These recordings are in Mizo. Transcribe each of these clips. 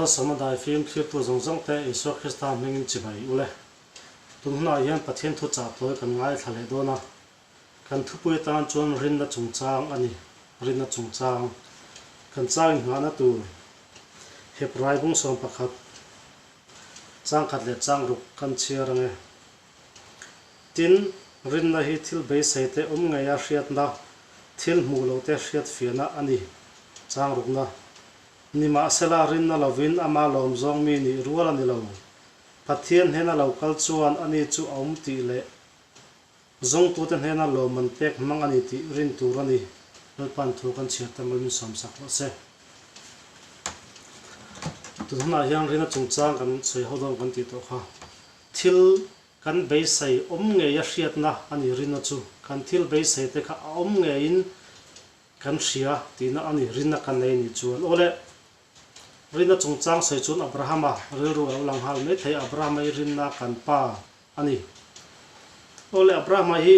Malsawmna daifim thlirtu zawng zawng te Isua Krista hmingin chibai ule. Tun hunah hian Pathian thu chah tawi kan ngaithla leh dawn a. Kan thupui atan chuan rinna chungchang a ni, rinna chungchang. Kan chang inngahna tur Hebrai bung 11, chang khat leh chang ruk kan chhiar ang e. Tin, rinna hi thil beisei te awm ngeia hriatna, thil hmuh loh te hriat fiahna a ni, chang rukna. Nimahsela, rinna lovin ama lawm zawng mi nih rual a ni lo. Pathian hnena lo kal chuan ani chu a awm tih leh Zawngtute hnena lawmman pek hmang a ni tih rin tur a ni. Lalpa'n thu kan chhiar te mal min sawmsak rawh se. Tun hunah hian rina chungchang kan sawi ho dawn kan tih tawh kha. Thil kan beisei awm ngeia hriatna a ni rina chu. Kan thil beisei te kha a awm ngeiin kan hria tihna a ni rina kan nei nih chuan. Aw le, rina chungchang sawi chuan Abrahama rilru a lo lang nghal mai thei. Abrahama hi rinna kan pa a ni. Aw le, Abrahama hi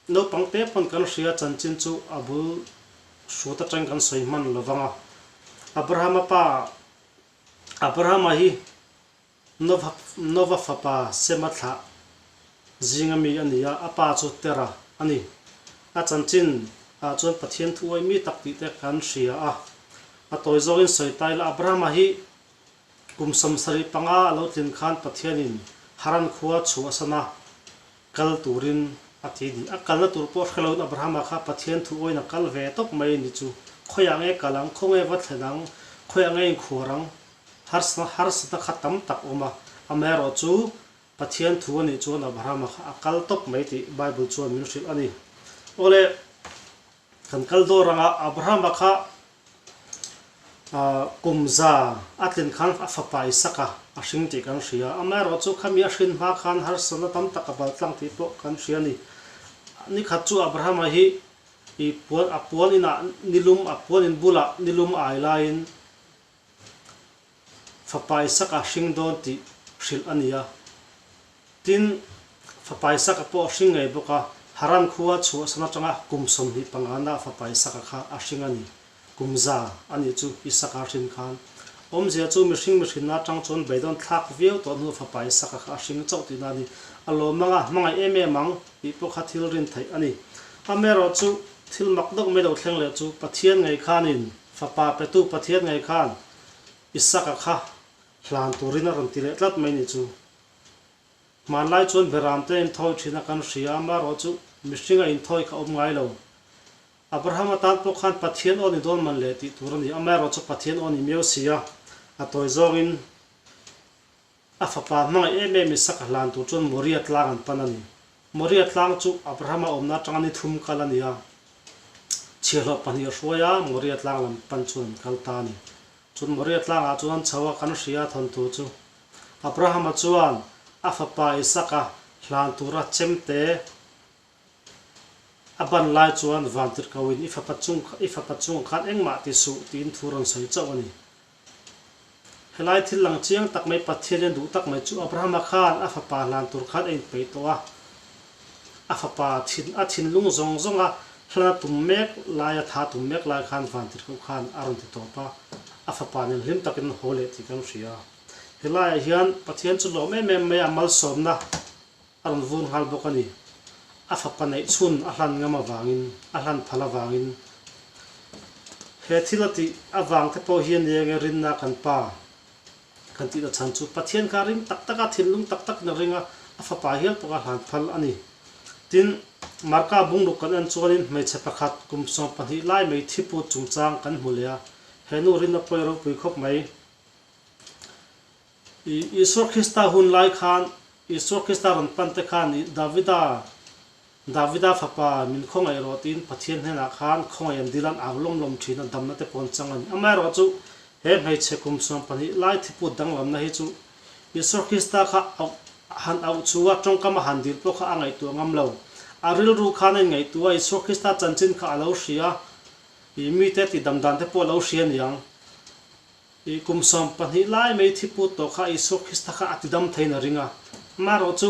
naupang te pawn kan hria chanchin chu a bul hrut atangin kan sawi hman lo vang a. Abrahama pa Abrahama hi Nova Nova fapa Sema thlah zinga mi a ni a, a pa chu Tera a ni. A chanchin ah chuan Pathian thu awih mi tak tih te kan hria a. A tawi zawngin sawi ta ila Abrahama hi Kum 75 a lo tlin khan Pathianin Haran khua chhuah sana kal turin a ti ni. A kalna tur pawh hre loin Abrahama kha Pathian thu awin a kal ve tawp mai ni chu. Khawiah nge kal ang, khawnge va thlen ang, khawiah nge inkhuar ang, harsatna harsatna kha tam tak awm a. Amaherawhchu Pathian thu a nih chuan Abrahama kha a kal tawp mai tih Bible chuan min hrilh a ni. Awle, kan kal dawr anga Abrahama kha Kum za a tlin khan a fapa Isaka a hring tih kan hria. Amaherawhchu khami a hrin hma khan harsatna tam tak a bal tlang tih pawh kan hria a ni. Ni khat chu Abrahama hi i puan a puan inah nilum a puan in bulah nilum a ai laiin fapa Isaka hring dawn tih hrilh a ni a. Tin, fapa Isaka pawh a hring ngei bawk a, Haran khua chhuahsan atanga kum 25 na fapa Isaka kha a hring a ni. Kum za a nih chu Isaka a hrin khan. Awmzia chu mihring mihrinna atang chuan beidawn thlak viau tawh hnu fapa Isaka kha a hring chauh tihna a ni. A lawm anga hmangaih em em ang tih pawh kha thil rin theih a ni. Amaherawhchu thil mak deuh mai lo thleng leh chu Pathian ngei khanin fapa petu Pathian ngei khan Isaka kha hlan turin a rawn ti leh tlat mai ni chu. Hmanlai chuan beramte a inthawi thin a kan hria a, amaherawhchu mihring a inthawi kha awm ngai lo. Abraham atan pawh khan Pathian aw ni dawn man leh tih tur a ni, amaherawhchu Pathian aw ni miau si a, a tawi zawngin a fapa hmangaih em em Isaka hlan tur chuan Moria tlang an pan a ni. Moria tlang chu Abrahama awmna atanga ni thum kal a ni a, chhiahhlawh pahnih a hruai a, Moria tlang lam pan chuan an kal ta a ni. Chuan Moria tlangah chuan an chho a, kan hria a thawnthu chu. Abrahama chuan a fapa Isaka hlan tura chemte a ban lai chuan vantirhkoin i fapa chung i fapa chungah khan engmah ti suh tiin thu rawn sawi chauh a ni. Helai thil lang chiang tak mai Pathian hian duh tak mai chu Abrahama khan a fapa hlan tur khan a inpeih tawh a. A fapa thin a thinlung zawng zawnga hlana tum mek laia tha tum mek lai khan vantirhkoh khan a rawn ti tawp a, a fapa nen hlim takin haw leh tih kan hria. Helaiah hian Pathian chu lawm em em mai a, malsawmna a rawn vur nghal bawk a ni. A fapa neih chhun a hlan ngam avangin, a hlan phal avangin. He thil a tih avang te pawh hian eng nge rinna kan pa kan tihna chhan chu Pathian kha ring tak tak a, thinlung tak takin a ring a, a fapa hial pawh a hlan phal a ni. Tin, Marka bungruk kan en chuanin hmeichhe pakhat kum 12 lai mai thiput chungchang kan hmu leh a, he nu rinna pawi ropui khawp mai. I Isua Krista hun lai khan, Isua Krista rawn pan te khan i Davida, Davida fapa min khawngaih rawh tiin Pathian hnenah khan khawngaih an dil an au lawm lawm thin a, damna te pawh an chang a ni. Amaherawhchu he hmeichhe kum 12 lai thiput danglamna hi chu Isua Krista kha auh han auh chu a tawngkam a han dil pawh kha a ngaihtuah ngam lo. A rilru khan a inngaihtuah a, Isua Krista chanchin kha a lo hria, i mite tih dam dan te pawh a lo hria niang. I kum 12 lai mai thi put tawh kha Isua Krista kha a ti dam theiin a ring a. Amaherawhchu,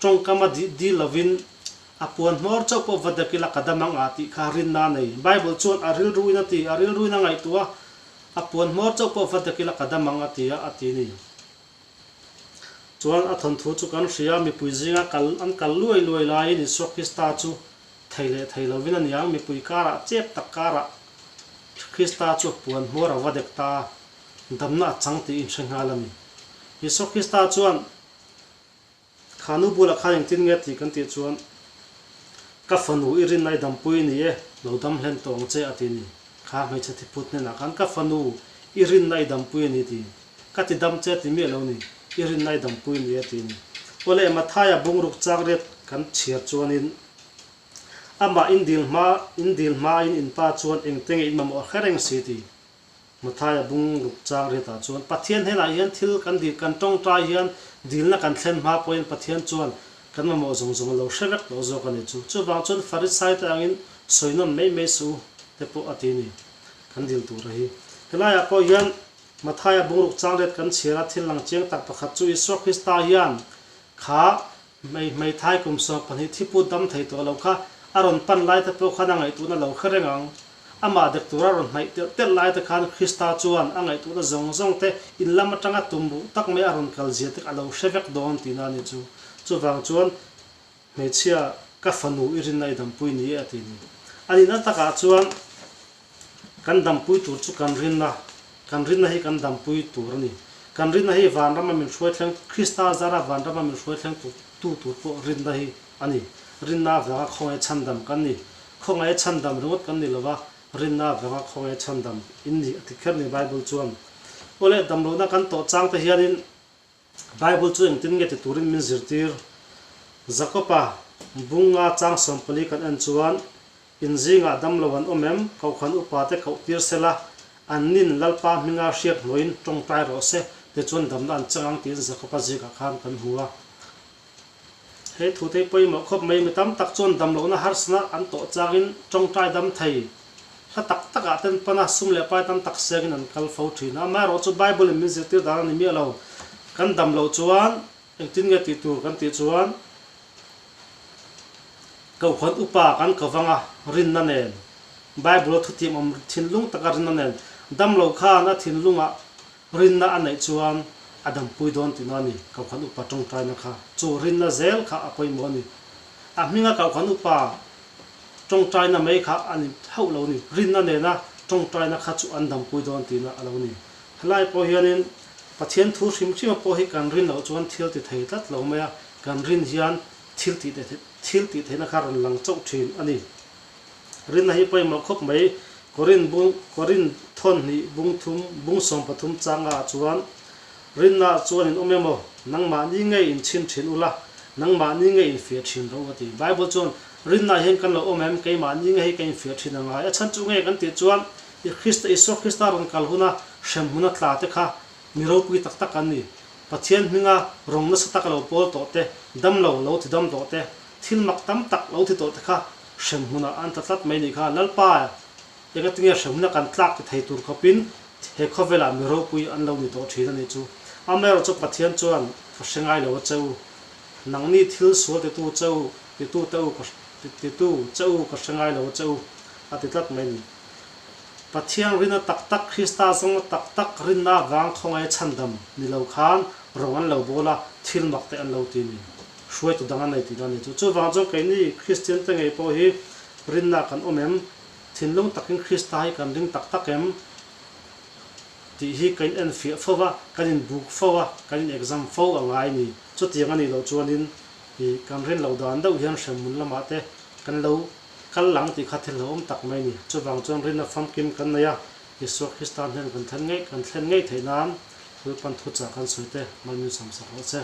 tawngkam a dih dil lovin a puan hmawr chauh pawh va dek ila ka dam ang a tih kha rinna a nei. Bible chuan a rilruin a ti, a rilruin a ngaihtuah a, A puan hmawr chauh pawh va dek ila ka dam ang a ti a, a ti ni. Chuan a thawnthu chu kan hria, mipui zinga kal an kal luai luai laiin Isua Krista chu thei leh thei lovin a niang, mipui karah chep tak karah Krista chu a puan hmawr a va dek ta a, damna a chang tih inhre nghal a ni. Isua Krista chuan Kha nu bulah khan engtin nge tih kan tih chuan, Ka fanu i rinna i dampui ni e, lo dam hlen tawh ang che a ti ni. Kha hmeichhe thiphut hnenah khan ka fanu i rinna i dampui a ni ti. Ka ti dam che ti miah lo ni, i rinna i dampui ni e ti ni. Awle Mathaia bungruk chang riat kan chhiar chuanin amah in dil hma in dil hmain in pa chuan engte nge in mamawh hre reng si ti. Mathaia bung ruk chang riatah chuan Pathian hnenah hian thil kan dil kan tawngtai hian dilna kan thlen hma pawhin Pathian chuan kan mamawh zawng zawng a lo hre vek tawh zawk a ni chu. Chuvang chuan Farisai te angin sawi nawn mai mai suh u te pawh a ti ni kan dil tura hi. Helaiah pawh hian Mathaia bung ruk chang riat kan chhiar a thil lang chiang tak pakhat chu Isua Krista hian kha Hmei hmeithai kum 12 thiput dam thei tawh lo kha a rawn pan lai te pawh khan a ngaihtuahna lo hre reng ang. Amah dek tura rawn hnaih telh telh lai te khan Krista chuan a ngaihtuahna zawng zawng te in lam atanga tum ruh tak mai a rawn kal zia te a lo hre vek dawn tihna a ni chu. Chuvang chuan hmeichhia ka fanu i rinna i dampui ni e a ti ni. A nihna takah chuan Kan dampui tur chu kan rinna, kan rinna hi kan dampui tur a ni. Kan rinna hi vanrama min hruai thleng, Krista zara vanrama min hruai thleng tu tur pawh rinna hi a ni. Rinna avanga khawngaih chhandam kan ni. Khawngaih chhandam ringawt kan ni lova, rinna avanga khawngaih chhandam in ni a ti kher ni Bible chuan. Awle, damlohna kan tawh chang te hianin Bible chu engtin nge ti turin min zirtir? Jakob-a bunga chang 14 kan en chuan, In zingah dam lo an awm em? Kohhran upate koh tir sela, an nin Lalpa hminga hriak hnuaiin tawngtai rawh se, tichuan damna an chang ang tiin Jakob-a zikah khan kan hmu a. He thu te pawimawh khawp mai, mi tam tak chuan damlohna harsana an tawh changin tawngtai dam thei hla tak takah ten pana sum leh pai tam tak sengin an kal fo thin a. Amaherawhchu Bible in min zirtir dan a ni miah lo. Kan dam loh chuan engtin nge tih tur kan tih chuan Kohhran upa kan ko vang a, rinna nen, Bible a thutiam awm thinlung taka rinna nen damlo khan a thinlungah Rinna a neih chuan a dampui dawn tihna a ni, Kohhran Upa tawngtaina kha. Chu rinna zel kha a pawimawh a ni. A hminga Kohhran Upa tawngtaina mai kha a ni hauh lo ni. Rinna nena tawngtaina kha chu an dampui dawn tihna a lo ni. Helai pawh hianin Pathian thu hrim hrima pawh hi kan rin loh chuan thil ti thei tlat lo mai a, kan rin hian thil tih thil tih theihna kha rawn lang chauh thin a ni. Rinna hi pawimawh khawp mai. Korin bung, Korin thawn hnih bung thum, bung 13 changa ah chuan, Rinna chuan in awm emaw, nangmahni ngei in chhin thin ula, nangmahni ngei in fiah thin rawh u a ti. Bible chuan, Rinna hian kan lo awm em, keimahni ngei hi ka infiah thin a ngai. A chhan chu nge kan tih chuan, i Krista, Isua Krista rawn kal huna hremhmuna tla te kha mi ropui tak tak an ni. Pathian hminga rawng nasa tak lo pawl tawh te, damlo lo ti dam tawh te, Thil mak tam tak lo ti tawh te kha hrem hmunah an tla tlat mai nih kha. Lalpa, engatinge hrem hmuna kan tlak ti thei tur khawpin he khawvelah mi ropui an lo ni tawh thin a nih chu. Amaherawh chu Pathian chuan ka hre ngai lo a che u. Nangni thil sual titu che u, titu te u ka titu che u ka hre ngai lo a che u, a ti tlat mai ni. Pathian rinna tak tak, Krista zawngna tak tak rinna avang khawngaih chhandam ni lo khan rawng an lo bawl a, thil mak te an lo ti ni. Hruaitu dang a nei tihna a ni chu. Chuvang chuan keini Kristian te ngei pawh hi rinna kan awm em? Thinlung takin Krista hi kan ring tak tak em? Tih hi kan enfiah fo va, kan inbuk fo a, kan in exam fo a ngai ni. Chutiang a nih loh chuanin ih kan rin loh dan deuh hian hremhmun lamah te kan lo kal lang tih kha thil hlauhawm tak mai a ni. Chuvang chuan rinna famkim kan nei a, Isua Krista hnen kan thlen ngei kan thlen ngei theih nan Lalpan thuchah kan sawi te, Malmin sawmsak rawh che.